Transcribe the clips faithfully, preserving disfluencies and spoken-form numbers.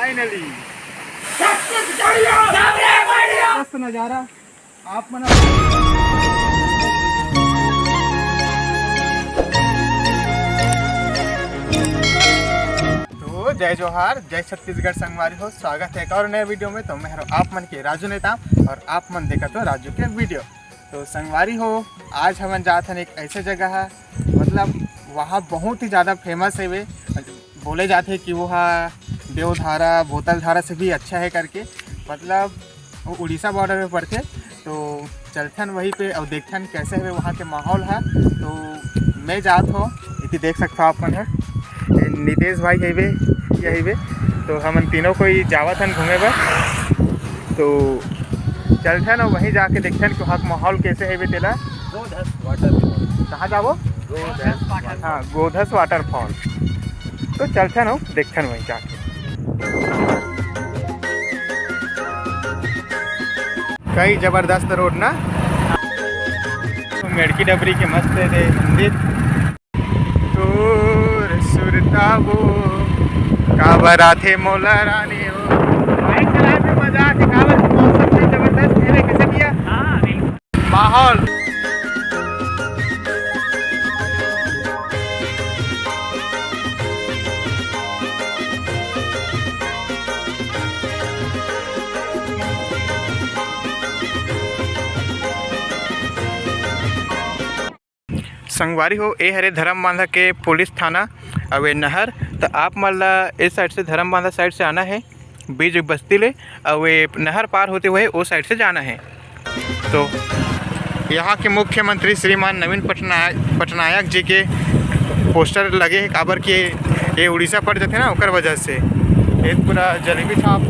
Finally. मस्त नजारा। आप मन तो जय जोहार, जय छत्तीसगढ़ संगवारी हो, स्वागत है एक और नए वीडियो में। तो मैं हूं आप मन के राजू नेता और आप मन देखत हो राजू के वीडियो। तो संगवारी हो, आज हमन जात हन एक ऐसे जगह है, मतलब वहाँ बहुत ही ज़्यादा फेमस है वे, बोले जाथे कि वो हा देवधारा, बोतलधारा से भी अच्छा है करके, मतलब वो उड़ीसा बॉर्डर में पड़थे। तो चलथन वहीं पे और देखथन कैसे है वहाँ के माहौल है। तो मैं जात हो, इति देख सकता आप मन है, ये नितेश भाई है वे, ये है वे। तो हमन तीनों कोई जावत हन घूमे बर। तो चलथन और वहीं जाके देखथन कि वहाँ के माहौल कैसे है वे तेला। गोधस वाटरफॉल। कहाँ जाबो? गोधस वाटरफॉल। हाँ, गोधस वाटरफॉल। तो चलथन और देखथन वहीं जाके। कई जबरदस्त रोड ना। मेड़की डबरी के मस्त है दे मंदिर। तोर सुरता वो काबर आथे मोला रानी हो। बाइक चलाए में मजा आथे, काबर मौसम भी जबरदस्त है रे, कैसे भैया? हाँ, बिल्कुल। माहौल। संगवारी हो, ए हरे धरम बांधा के पुलिस थाना, अउ ए नहर। त आप मन ला ए साइड से, धरम बांधा साइड से आना है, बीच बस्ती ले, अउ ए नहर पार होते हुए ओ साइड से जाना है। तो यहाँ के मुख्यमंत्री श्रीमान नवीन पटनायक, पटनायक जी के पोस्टर लगे हैं, काबर के ये उड़ीसा पड़ जाते ना, ओकर वजह से। ये पूरा जलेबी छाप,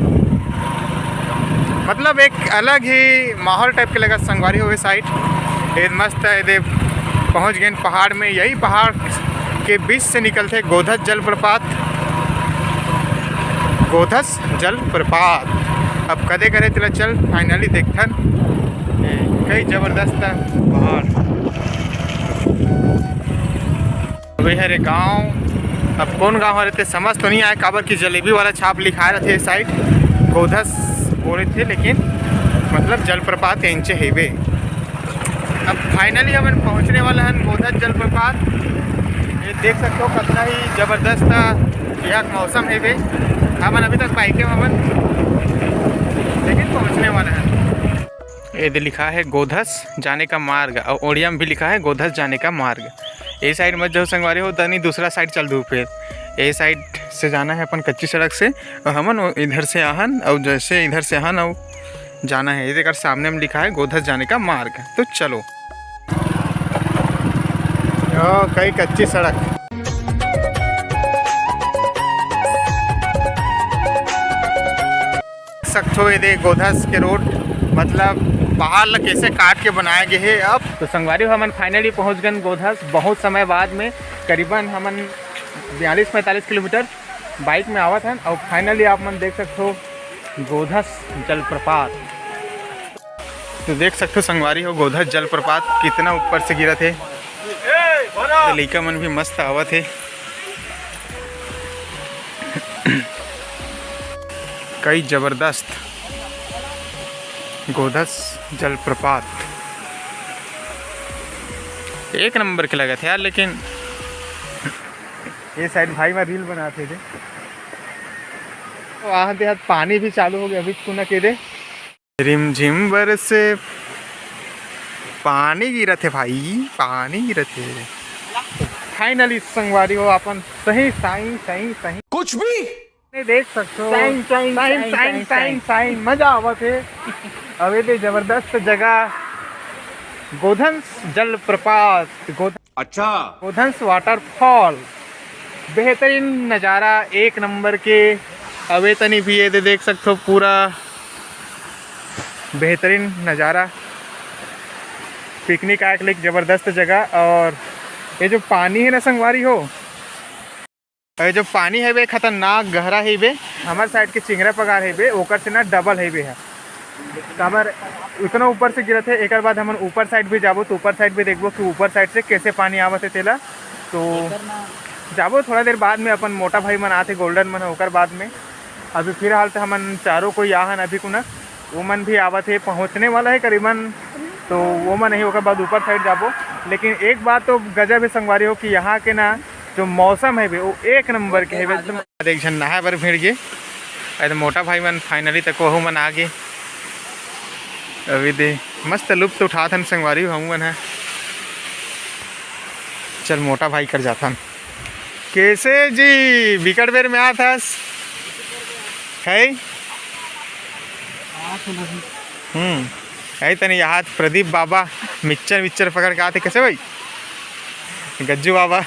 मतलब एक अलग ही माहौल टाइप के लगा संगवारी हो ए साइड। ये मस्त है, ये पहुँच गए पहाड़ में। यही पहाड़ के बीच से निकलते गोधस जलप्रपात, गोधस जलप्रपात। अब कदे करे तेला चल फाइनली देखथन। ए, कई जबरदस्त पहाड़। अबे हरे गांव, अब कौन गांव हरे ते समझ तो नहीं आए, काबर कि जलेबी वाला छाप लिखाए रहते साइड, गोधस बोले थे, लेकिन मतलब जलप्रपात एंचे हेबे। अब फाइनली हमन पहुंचने वाला हन गोधस जलप्रपात। ये देख सकते हो कितना ही जबरदस्त यहाँ का मौसम हेबे। हमन अभी तक बाइके में हमन, लेकिन पहुंचने वाला हन। ये दे लिखा है गोधस जाने का मार्ग, और ओड़िया में भी लिखा है गोधस जाने का मार्ग। ए साइड मत जाओ संगवारी हो, तनी दूसरा साइड चल दू। फिर ए साइड से जाना है अपन कच्ची सड़क से, और हमन ओ इधर से आहन, और जैसे इधर से आहन, और जाना है। ये देख, सामने में लिखा है गोधस जाने का मार्ग। तो चलो। ओ, कई कच्ची सड़क। सकथो, ये दे गोधस के रोड, मतलब पहाड़ ला कैसे काट के बनाए गए है। अब तो संगवारी हो, हमन फाइनली पहुंच गए गोधस, बहुत समय बाद में, करीबन हमन बयालीस पैंतालीस किलोमीटर बाइक में आवत हन, और फाइनली आप मन देख सकथो गोधस जलप्रपात। तो देख सकथो संगवारी हो, गोधस जलप्रपात कितना ऊपर से गिरत हे। ये लइका मन भी मस्त आवत हे। कई जबरदस्त गोधस जलप्रपात, एक नंबर के लगत हे यार। लेकिन ये साइड भाई मैं रील बनाते थे, वहाँ दे हाथ पानी भी चालू हो गया, अभी कुना के दे। रिमझिम बरसे पानी गिरत हे भाई, पानी गिरत हे। फाइनली संगवारी हो, अपन सही साईं, सही, सही कुछ भी ने देख सकते हो। साईं, साईं, साईं, साईं, साईं, साईं, साईं। साईं, मजा आवत हे। अबे दे जबरदस्त जगह, गोधंस जलप्रपात, गोधंस अच्छा। गोधंस वाटरफॉल, बेहतरीन नज़ारा, एक नंबर के। अबे तनी भी ये दे देख सकते हो, पूरा बेहतरीन नज़ारा, पिकनिक आए के लिए एक ज़बरदस्त जगह। और ये जो पानी है ना संगवारी हो, ये जो पानी है बे, खतरनाक गहरा है बे, हमारे साइड के चिंगरा पगार है बे, ओकर से ना डबल है बे है। काबर उतना ऊपर से गिरत हे। एकर बाद हमन ऊपर साइड भी जाबो, तो ऊपर साइड भी देखबो कि ऊपर साइड से कैसे पानी आवत हे तेला। तो जाबो थोड़ा देर बाद में, अपन मोटा भाई मन आथे, गोल्डन मन, ओकर बाद में। अभी फिलहाल तो हमन चारों कोई आहन अभी कुना, वो मन भी आवत हे, पहुँचने वाला है करीबन, तो वो मन ही ओकर बाद ऊपर साइड जाबो। लेकिन एक बात तो गजब है संगवारी हो कि यहाँ के ना जो मौसम है बे, वो एक नंबर के है बे, एकदम। एक झन नहाए बर भिड़ गे, अरे मोटा भाई मन फाइनली तक वहू मन आ गे। अभी दे मस्त लुप्त उठात हन संगवारी हो हमू मन ह। चल मोटा भाई कर जाथन। कैसे जी बिकट बेर में आत हस? है? हम्म। है तनी यहाँ प्रदीप बाबा मिक्सचर विक्सचर पकड़ के आते। कैसे भाई? गज्जू बाबा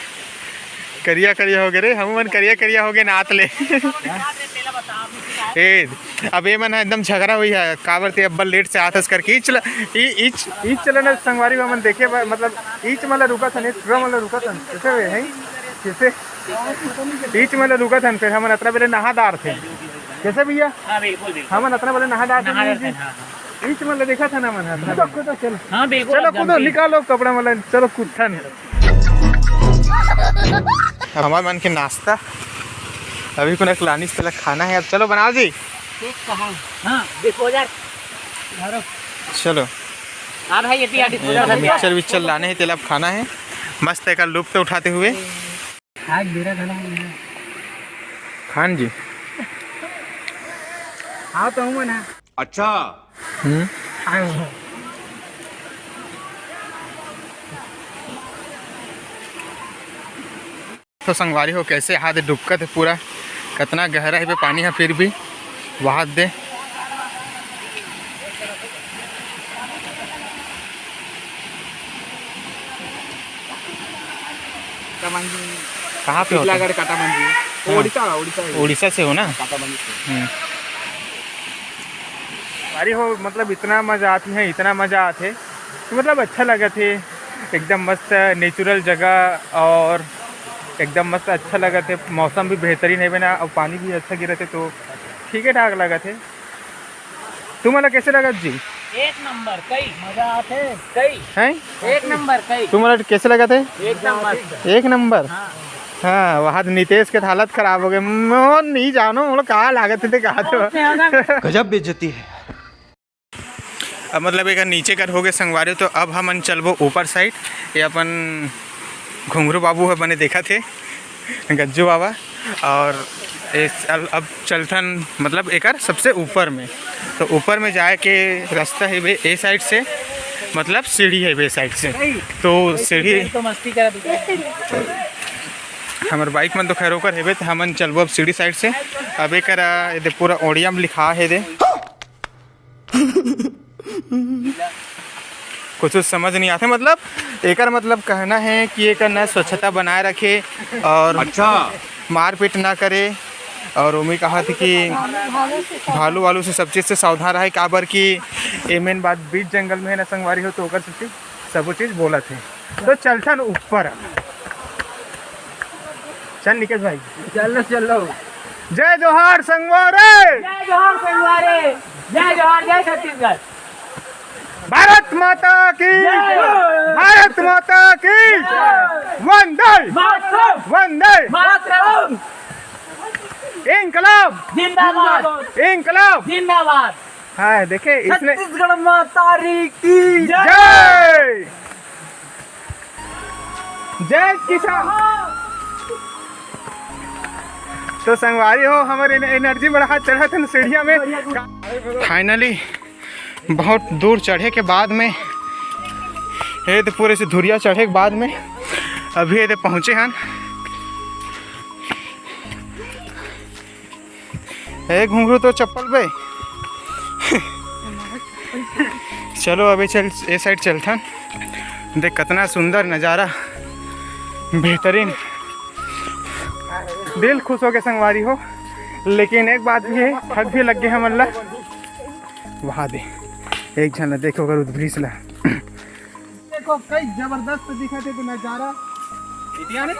करिया करिया हो गए रे, हमू मन करिया करिया हो गए नात ले। ए, अब ये मन ह एकदम झगड़ा हुई है, काबर ते अब्बल लेट से आथस करके। इच ल-, इ-, इच, इच चलन संगवारी हमन देखे बर, मतलब इच मन ल रुकत हन, इच मन ल रुकत हन। कैसे हुए हैं? कैसे? इच मन ल रुकत हन, फिर हमन अतना बेले नहा डार थे। कैसे भैया? हाँ, बिल्कुल, बिल्कुल। हमन अतना बेले नहा डार थे, नहा डार थे, हाँ, हाँ। इच मन ल देखत हन हमन ह अतना बेले। कूदो, चलो। हाँ, बिल्कुल, चलो, आप कूदो, जानते हैं। निकालो कपड़ा मन ल, चलो, कूदथन। हमार मन के नाश्ता अभी कुना लानिस, तेला खाना है। अब चलो बनाओ जी। केक कहाँ? हाँ, डिस्पोजल। चलो। हाँ भाई, ये पिया डिस्पोजल कर दिया। मिक्सचर विक्सचर लाने हैं, तेला अब खाना है। मस्त एक लुप्त उठाते हुए। आज बेरा घला है। खान जी। हाँ, तो हूँ ना। अच्छा। हम्म। हाँ। तो संगवारी हो, कैसे हाथ डुबकत है पूरा, कितना गहरा है बे पानी है, फिर भी वहाद दे। काटामंजी। कहाँ पे होता है? टिटलागढ़ काटामंजी। हाँ। उड़ीसा, उड़ीसा है। उड़ीसा से हो ना? काटामंजी से। हम्म। अरे हो, मतलब इतना मज़ा आती है, इतना मज़ा आते, तो मतलब अच्छा लगत हे, एकदम मस्त नेचुरल जगह और एकदम मस्त अच्छा लगत हे। मौसम भी बेहतरीन है ना, और पानी भी अच्छा गिरत हे, तो ठीक है ठाक लगत हे। तुमन ला कैसे लगत जी? एक नंबर, कई मजा आथे। कई हैं? एक नंबर, कई। तुमन ला कैसे लगत हे? एकदम मस्त। एक नंबर। हाँ। हाँ, वहाँ तो नितेश के हालत खराब हो गए। मैं नहीं जानो, मोला का लागत हे, ते कहा तो। गजब बेइज्जती है। अब मतलब एक नीचे कर हो गए संगवारी, तो अब हमन चलबो ऊपर साइड। ये अपन घुंघरू बाबू है बने देखा थे, गज्जू बाबा। और इस, अब, अब चलथन मतलब एकर सबसे ऊपर में, तो ऊपर में जाए के रास्ता है बे, ए साइड से, मतलब सीढ़ी है बे साइड से। तो सीढ़ी तो मस्ती कर। हमर बाइक मन तो खैर ओकर हेबे, तो हमन चलबो अब सीढ़ी साइड से। अब एकर, आ, ये दे पूरा ओड़िया में लिखा है दे। कुछ समझ नहीं आते, मतलब एकर मतलब कहना है कि एकर ना स्वच्छता बनाए रखे और अच्छा। मारपीट ना करे। और ओमी कहा थी कि भालू वालू से सब चीज़ से सावधान रहे, काबर कि ए मेन बात बीच जंगल में है ना संगवारी हो, तो ओकर सेती सबो चीज़ बोलत हे। तो चलथन ऊपर। चल निकेश भाई। चलो, चलो। जय जोहार संगवारी। जय जोहार संगवारी। जय जोहार, जय छत्तीसगढ़। भारत माता की। जय। भारत माता की। जय। वंदे। मातरम। वंदे। मातरम। इंकलाब। जिंदाबाद। इंकलाब। जिंदाबाद। हाँ, देखे, इसने छत्तीसगढ़ माता री की जय। जय। जय किसान। तो संगवारी हो, हमर एन-, एनर्जी बढ़ा चढ़त हन सीढ़िया में। फाइनली बहुत दूर चढ़े के बाद में, ये तो पूरे से धुरिया चढ़े के बाद में अभी ये तो पहुँचे हन। ए घुंघरू तो चप्पल बे। चलो अबे चल, ए साइड चलथन। देख कितना सुंदर नज़ारा, बेहतरीन। दिल खुश हो गया संगवारी हो, लेकिन एक बात भी है, ठग भी लग गए हमन ला। वहाँ दे एक झन ला देखो अगर उद्भृस ला। देखो, कई जबरदस्त दिखत हे तो नजारा। इतिया नहीं?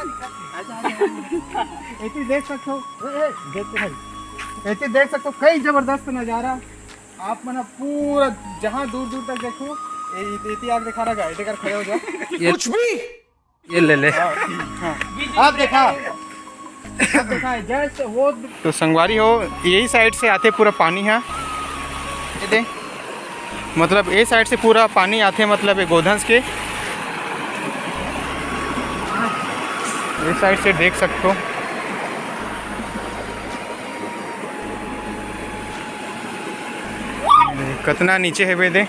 एती देख सकथो, ए, ए, देख तो भाई। एती देख सकथो, कई जबरदस्त नजारा। आप मन पूरा जहाँ दूर दूर तक देखो, ए, एती आग दिखा रहा है, एती कर खड़े हो जाओ। ये कुछ भी। ये ले ले। हाँ, हाँ। आप देखा, जैसे वो तो संगवारी हो, यही साइड से आथे पूरा पानी ह। ये दे, मतलब ये साइड से पूरा पानी आथे, मतलब ये गोधंस के। ये साइड से देख सकथो। कतना नीचे हेबे दे,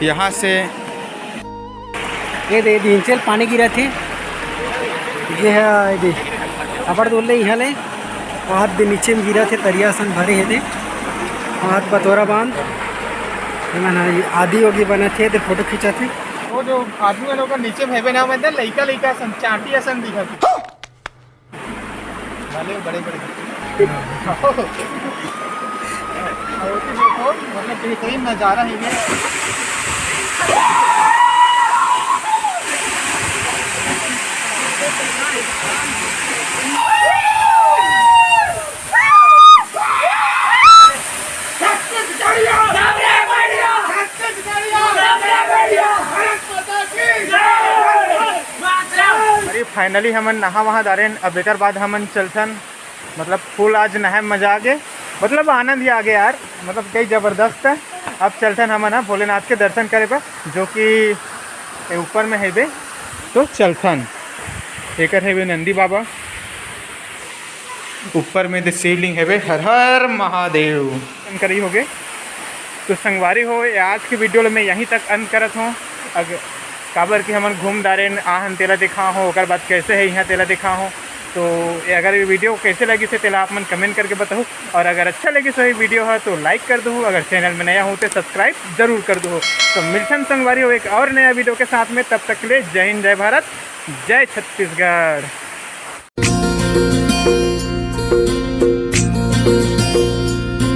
यहाँ से। ये दे, ये दे, नीचे पानी गिरत हे। ये है, ये दे, अबड़ दूर ले इहाँ ले, हाथ दे नीचे में गिरत हे, तरिया असन भरे हे दे। हाथ बतोरा बांध, ये मन ह आदि योगी बनत हे, दे फोटो खींचत हे। वो जो आदमी मन ओकर नीचे में हेबे ना, मतलब लइका लइका असन, चांटी असन दिखत हे। वाले बड़े बड़े। और भी देखो, मतलब बेहतरीन नज़ारा है ये। छत्तीसगढ़िया! छत्तीसगढ़िया! छत्तीसगढ़िया! भारत माता की जय! अरे, finally हमन नहा वहा डारेन। अब एकर बाद हमन चलथन, मतलब full आज नहाए में मजा आ गे, मतलब आनंद ही आ गे यार, मतलब कई जबरदस्त है। अब चलथन हमन ह भोलेनाथ के दर्शन करे बर, जो कि ए ऊपर में हेबे, तो चलथन। एकर हेबे नंदी बाबा, ऊपर में दे शिवलिंग हेबे। हर हर महादेव। करी होगे। तो संगवारी हो, ये आज के video ल मैं यहीं तक अंत करत हूँ। अगर काबर कि हमन घूम डारेन, आहन तेला दिखा हो, ओकर बाद कैसे है यहाँ तेला दिखा हो। तो ये अगर ये video कैसे लगिस हे तेला आप मन comment करके बताओ, और अगर अच्छा लगिस हो ये video है तो like कर दो, अगर channel में नया हो तो subscribe जरूर कर दो। तो मिलथन संगवारी हो एक और नया video के साथ में, तब तक के लिए जय हिंद, जय भारत, जय छत्तीसगढ़।